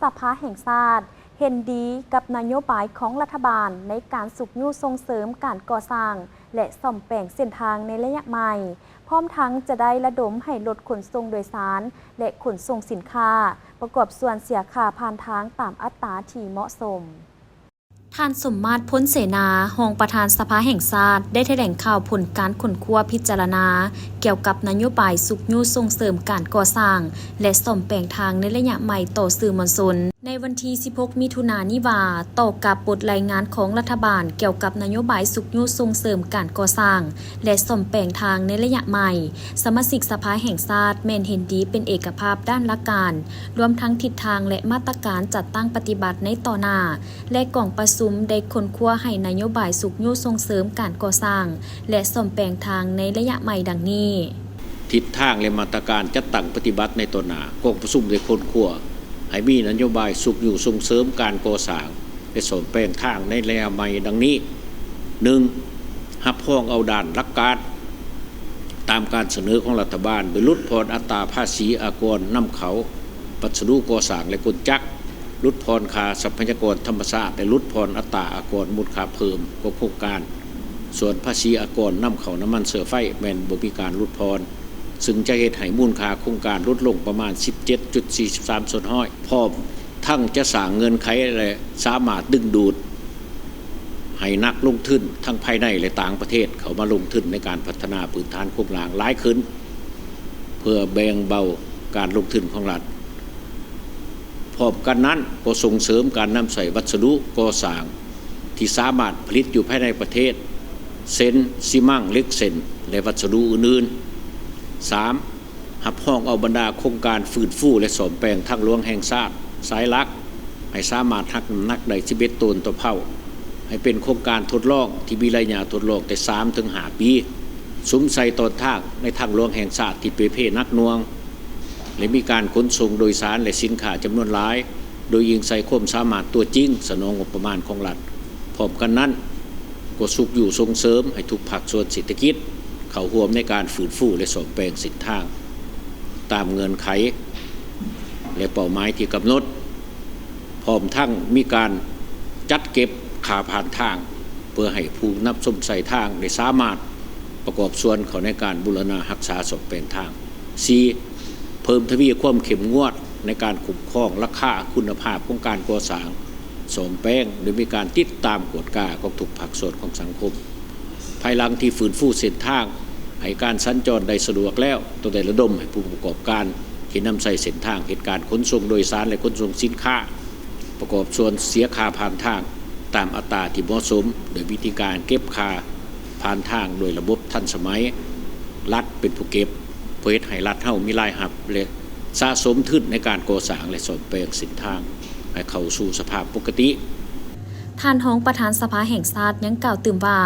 ສະພາແຫ່ງຊາດເຫັນດີກັບນະໂຍບາຍຂອງລັດຖະບານໃນການຊຸກຍູ້ສົ່ງເສີມການກໍ່ສ້າງ ແລະ ສ້ອມແປງເສັ້ນທາງໃນໄລຍະໃໝ່, ພ້ອມທັງຈະໄດ້ລະດົມໃຫ້ລົດຂົນສົ່ງໂດຍສານ ແລະ ຂົນສົ່ງສິນຄ້າ ປະກອບສ່ວນເສຍຄ່າຜ່ານທາງຕາມອັດຕາທີ່ເໝາະສົມ. ທ່ານ ສົມມາດ ພົນເສນາ ຮອງປະທານສະພາແຫ່ງຊາດ ໄດ້ຖະແຫຼງຂ່າວຜົນການຄົ້ນຄວ້າພິຈາລະນາ ກ່ຽວກັບນະໂຍບາຍຊຸກຍູ້ສົ່ງເສີມການກໍ່ສ້າງ ແລະ ສ້ອມແປງທາງໃນໄລຍະໃໝ່ຕໍ່ສື່ມວນຊົນ ໃນວັນທີສິບຫົກ ມິຖຸນານີ້ວ່າ, ຕໍ່ກັບບົດລາຍງານຂອງລັດຖະບານກ່ຽວກັບນະໂຍບາຍຊຸກຍູ້ສົ່ງເສີມການກໍ່ສ້າງ ແລະ ສ້ອມແປງທາງໃນໄລຍະໃໝ່, ສະມາຊິກສະພາແຫ່ງຊາດແມ່ນເຫັນດີເປັນເອກະພາບດ້ານຫຼັກການ, ລວມທັງທິດທາງ ແລະ ມາດຕະການຈັດຕັ້ງປະຕິບັດໃນຕໍ່ໜ້າ ແລະ ກອງປະຊຸມໄດ້ຄົ້ນຄວ້າໃຫ້ນະໂຍບາຍຊຸກຍູ້ສົ່ງເສີມການກໍ່ສ້າງ ແລະ ສ້ອມແປງທາງໃນໄລຍະໃໝ່ດັ່ງນີ້. ທິດທາງ ແລະ ມາດຕະການຈັດຕັ້ງປະຕິບັດໃນຕໍ່ໜ້າ, ກອງປະຊຸມໄດ້ຄົ້ນຄວ້າໃຫ້ມີນະໂຍບາຍຊຸກຍູ້ສົ່ງເສີມການກໍ່ສ້າງ ແລະ ສ້ອມແປງທາງໃນໄລຍະໃໝ່ດັ່ງນີ້: ໜຶ່ງ, ຮັບຮອງເອົາດ້ານຫຼັກການ ຕາມການສະເໜີຂອງລັດຖະບານ ໂດຍຫຼຸດຜ່ອນອັດຕາພາສີອາກອນນຳເຂົ້າ ວັດສະດຸກໍ່ສ້າງ ແລະ ກົນຈັກ, ຫຼຸດຜ່ອນຄ່າຊັບພະຍາກອນທຳມະຊາດ ແລະ ຫຼຸດຜ່ອນອັດຕາອາກອນມູນຄ່າເພີ່ມຂອງໂຄງການ. ສ່ວນພາສີອາກອນນຳເຂົ້ານ້ຳມັນເຊື້ອໄຟແມ່ນບໍ່ມີການຫຼຸດຜ່ອນ, ຊຶ່ງຈະເຮັດໃຫ້ມູນຄ່າໂຄງການຫຼຸດລົງປະມານສິບເຈັດຈຸດສີ່ສິບສາມສ່ວນຮ້ອຍ, ພ້ອມທັງຈະສ້າງເງື່ອນໄຂ ແລະ ສາມາດດຶງດູດ ໃຫ້ນັກລົງທຶນທັງພາຍໃນ ແລະ ຕ່າງປະເທດເຂົ້າມາລົງທຶນໃນການພັດທະນາພື້ນຖານໂຄງລ່າງຫຼາຍຂຶ້ນ ເພື່ອແບ່ງເບົາການລົງທຶນຂອງລັດ. ພ້ອມກັນນັ້ນກໍສົ່ງເສີມການນຳໃຊ້ວັດສະດຸກໍ່ສ້າງທີ່ສາມາດຜະລິດຢູ່ພາຍໃນປະເທດ ເຊັ່ນ ຊີມັງ, ເຫຼັກເສັ້ນ ແລະ ວັດສະດຸອື່ນໆ. ສາມ, ຮັບຮອງເອົາບັນດາໂຄງການຟື້ນຟູ ແລະ ສ້ອມແປງທາງຫຼວງແຫ່ງຊາດສາຍຫຼັກ ໃຫ້ສາມາດຮັບນ້ຳໜັກໄດ້ສິບເອັດໂຕນຕໍ່ເພົ້າ, ໃຫ້ເປັນໂຄງການທົດລອງທີ່ມີໄລຍະທົດລອງແຕ່ສາມເຖິງຫ້າປີ, ສຸມໃສ່ຕອນທາງໃນທາງຫຼວງແຫ່ງຊາດທີ່ເປ່ເພໜັກໜ່ວງ ແລະ ມີການຂົນສົ່ງໂດຍສານ ແລະ ສິນຄ້າຈຳນວນຫຼາຍ, ໂດຍອີງໃສ່ຄວາມສາມາດຕົວຈິງສະໜອງງົບປະມານຂອງລັດ. ພ້ອມກັນນັ້ນ, ກໍຊຸກຍູ້ສົ່ງເສີມໃຫ້ທຸກພາກສ່ວນເສດຖະກິດເຂົ້າຮ່ວມໃນການຟື້ນຟູ ແລະ ສ້ອມແປງເສັ້ນທາງຕາມເງື່ອນໄຂ ແລະ ເປົ້າໝາຍທີ່ກຳນົດ, ພ້ອມທັງມີການຈັດເກັບຄ່າຜ່ານທາງ ເພື່ອໃຫ້ຜູ້ນຳຊົມໃຊ້ທາງໄດ້ສາມາດປະກອບສ່ວນເຂົ້າໃນການບູລະນະຮັກສາສ້ອມແປງທາງ. ສີ່, ເພີ່ມທະວີຄວາມເຂັ້ມງວດໃນການຄຸ້ມຄອງລາຄາຄຸນນະພາບຂອງການກໍ່ສ້າງສ້ອມແປງ ໂດຍມີການຕິດຕາມກວດກາຂອງທຸກພາກສ່ວນຂອງສັງຄົມ. ພາຍຫຼັງທີ່ຟື້ນຟູເສັ້ນທາງໃຫ້ການສັນຈອນໄດ້ສະດວກແລ້ວ, ຕ້ອງໄດ້ລະດົມໃຫ້ຜູ້ປະກອບການທີ່ນຳໃຊ້ເສັ້ນທາງເຮັດການຂົນສົ່ງໂດຍສານ ແລະ ຂົນສົ່ງສິນຄ້າ ປະກອບສ່ວນເສຍຄ່າຜ່ານທາງຕາມອັດຕາທີ່ເໝາະສົມ ໂດຍວິທີການເກັບຄ່າຜ່ານທາງໂດຍລະບົບທັນສະໄໝ, ລັດເປັນຜູ້ເກັບ ເພື່ອເຮັດໃຫ້ລັດເຮົາມີລາຍຮັບ ແລະ ສະສົມທຶນໃນການກໍ່ສ້າງ ແລະ ສ້ອມແປງເສັ້ນທາງໃຫ້ເຂົ້າສູ່ສະພາບປົກກະຕິ. ທ່ານຮອງປະທານສະພາແຫ່ງຊາດຍັງກ່າວຕື່ມວ່າ,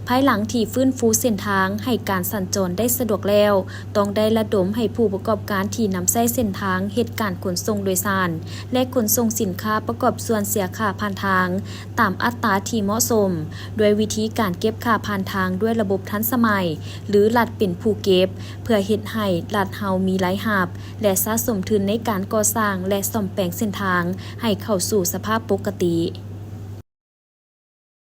ພາຍຫຼັງທີ່ຟື້ນຟູເສັ້ນທາງໃຫ້ການສັນຈອນໄດ້ສະດວກແລ້ວ, ຕ້ອງໄດ້ລະດົມໃຫ້ຜູ້ປະກອບການທີ່ນຳໃຊ້ເສັ້ນທາງເຮັດການຂົນສົ່ງໂດຍສານ ແລະ ຂົນສົ່ງສິນຄ້າປະກອບສ່ວນເສຍຄ່າຜ່ານທາງຕາມອັດຕາທີ່ເໝາະສົມ, ດ້ວຍວິທີການເກັບຄ່າຜ່ານທາງດ້ວຍລະບົບທັນສະໄໝ ຫຼື ລັດເປັນຜູ້ເກັບ, ເພື່ອເຮັດໃຫ້ລັດເຮົາມີລາຍຮັບ ແລະ ສະສົມທຶນໃນການກໍ່ສ້າງ ແລະ ສ້ອມແປງເສັ້ນທາງໃຫ້ເຂົ້າສູ່ສະພາບປົກກະຕິ.